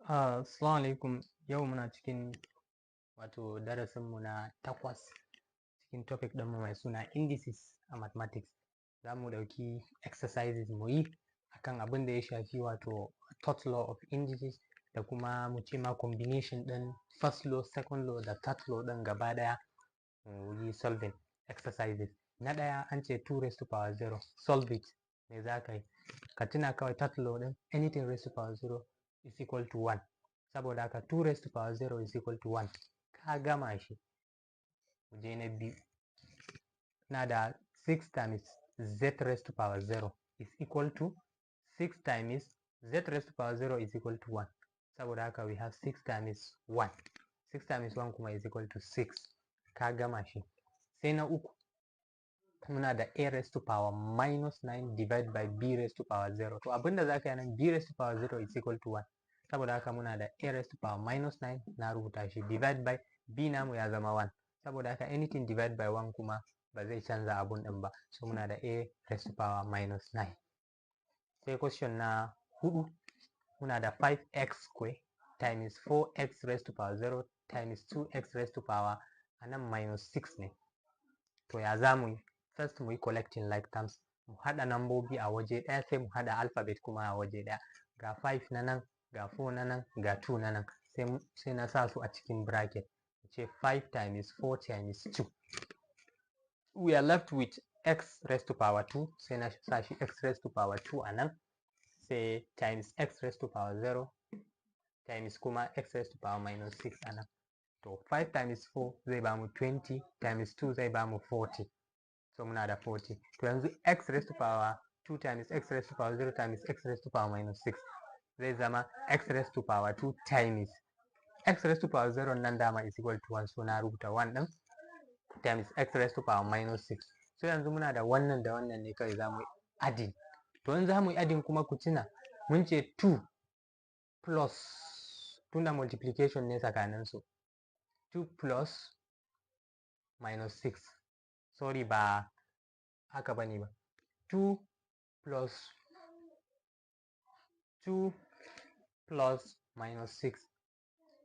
Assalamu alaikum. Yau muna cikin wato darasinmu na takwas cikin topic ɗinmu mai suna indices a mathematics. Za mu ɗauki exercises mu yi akan abin da ya shafi wato third law of indices, da kuma mu ce ma combination ɗin first law, second law da third law ɗin gaba ɗaya, mu yi solving exercises. Na ɗaya, an ce 2 raised to power 0, solve it. Me za ka yi? Ka tuna kawai third law ɗin: anything raised to power 0 is equal to 1. Saboda haka 2 raised to power 0 is equal to 1. Ka gama shi. Mu je na biyu. Na da 6 times z raised to power 0 is equal to 6 times z raised to power 0 is equal to 1. Saboda haka we have 6 times 1. 6 times 1 kuma is equal to 6. Ka gama shi. Sai na uku, muna da a raised to power minus 9 divided by b raised to power 0. To, abinda za ka yi nan, b raised to power 0 is equal to 1. Saboda haka muna da a raised to power minus 9, na rubuta shi, divide by b namu ya zama 1. Saboda haka anything divide by 1 kuma ba zai canza abun din ba. So muna da a raised to power minus 9. Sai question na hudu, muna da 5x square times 4x raised to power 0 times 2x raised to power a nan minus 6 ne. To, ya za mu yi? First mu yi collecting like terms, mu haɗa nambobi a waje ɗaya, sai mu haɗa alphabet kuma a waje ɗaya. Ga 5 na nan, ga 4 na nan, ga 2 na nan, sai na sa su a cikin bracket, ce 5 times 4 times 2. We are left with x raised to power 2, sai na sa shi x raised to power 2 a nan, sai times x raised to power 0 times kuma x raised to power minus 6 a nan. To, 5 times 4 zai bamu 20, times 2 zai bamu 40. So muna da 40. To, yanzu x raised to power 2 times x raised to power 0 times x raised to power minus 6 zai zama x raised to power 2 times x raised to power 0 nan dama is equal to 1, so na rubuta 1 din, times x raised to power minus 6. So yanzu muna da wannan da wannan ne kawai za mu yi adding. To, in za mu yi adding kuma, ku tuna mun ce 2 plus, tunda multiplication ne tsakanin su, 2 plus minus 6, sorry, ba haka bane ba, 2 plus 2 plus minus 6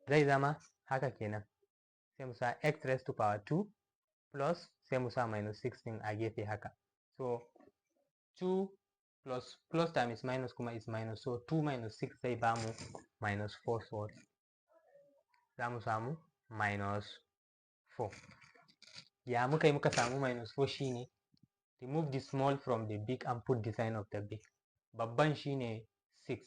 zai zama haka kenan. Sai mu sa x raised to power 2 plus, sai mu sa minus 6 din a gefe haka. So 2 plus, plus times minus kuma is minus, so 2 minus 6 zai bamu minus 4. Sorry, za mu samu minus 4. Ya muka yi muka samu minus 4? Shine remove the small from the big and put the sign of the big. Babban shine 6,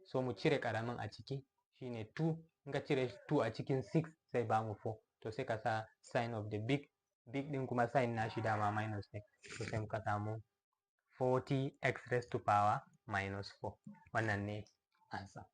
so mu cire karamin a ciki, shine 2. In ka cire 2 a cikin 6 sai bamu 4. To, sai ka sa sign of the big. Big din kuma sign nashi dama minus ne. To, sai muka samu 40 x raised to power minus 4. Wannan ne answer.